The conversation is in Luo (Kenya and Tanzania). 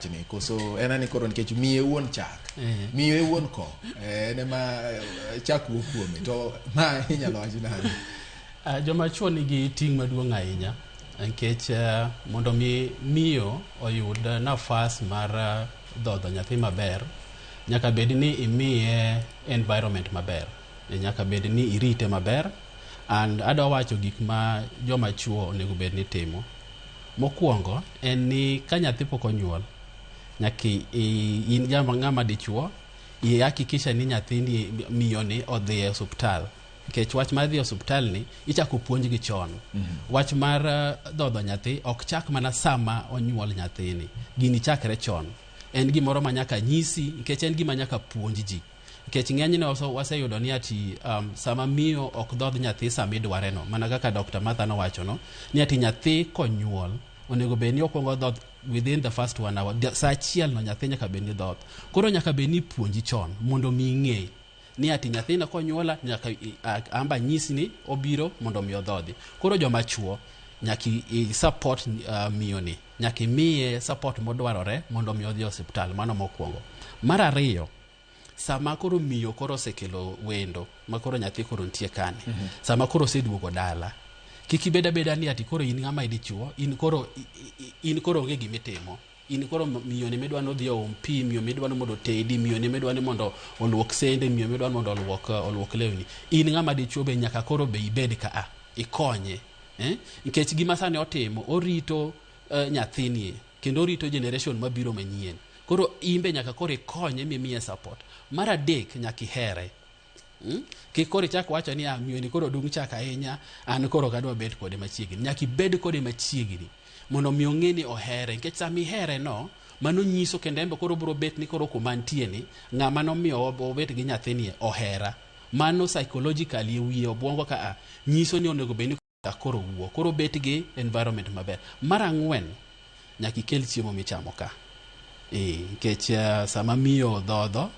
Wachni koso en ani koro nikech miye wuon chak, miyo e wuon ko, en ema chak wuok kuome, to ma inyalo wach nade? Joma chuo nigi ting' maduong' ahinya nikech mondo mi miyo oyud nafas mar dhodho nyathi maber, nyaka bed ni imiye environment maber, nyaka bed ni irite maber. And adwa wacho gik ma joma chuo onego bed ni timo. Mokwongo en ni ka nyathi pok onyuol, nyaka in ng'ama dichuo ihakikisha ni nyathini, miyoni odhi e osuptal, nikech wach mar dhi e osuptal ni ichako puonjgi chon. Wach mar dhodho nyathi ok chak mana sama onyuol nyathini, gini chakre chon. En gimoro ma nyaka nyisi, nikech en gima nyaka puonj ji, nikech ng'enyne waseyudo ni ati sama miyo ok dhodh nyathi sama idware no, mana kaka Dr. Martha nowacho no ni ati nyathi konyuol onego bed ni okwongo dhoth within the first one hour, sa achiel no nyathi nyaka bed ni dhoth. Koro nyaka bed ni ipuonji chon mondo mi ing'e ni ati nyathina konyuola nyaka amba nyisi ni obiro mondo mi odhodhi. Koro joma chuo nyaka i support miyo ni, nyaka imiye support modwarore mondo mi odhi e osiptal. Mano mokwongo. Mar ariyo, sama koro miyo koro osekelo wendo ma koro nyathi koro nitie kani, sama koro oseduogo dala, kik ibed abeda ni ati koro in ng'ama idichuo, in koro onge gimitimo. In koro miyo ni midwa ni odhi oom pi, miyo midwa ni mondo otedi, miyo ni midwa ni mondo oluok sende, miyo midwa ni mondo oluok lewni. In ng'ama dichuo be nyaka koro be ibed ka a ikonye, eh? Nikech gima sani otimo, orito nyathini kendo orito generation mabiro manyien. Koro in be nyaka koro ikonye mimiye support. Mar adek, nyaka ihere. Kik koro ichak wacho ni, "Ah, miyo ni koro dung' chak ahinya, an koro ok adwa bet kode machiegni." Nyaka ibed kode machiegni mondo mi ong'e ni ohere, nikech sama ihere no, mano nyiso kendo en be koro obiro bet ni koro kuma antie ni, ng'ama nomiyo obet gi nyathini ohera. Mano psychologically e wiye, obwongo ka a nyiso ni onego bed ni koro wuo, koro bet gi environment maber. Mar ang'wen, nyaka ikel chiemo michamo ka, nikech sama miyo dhodho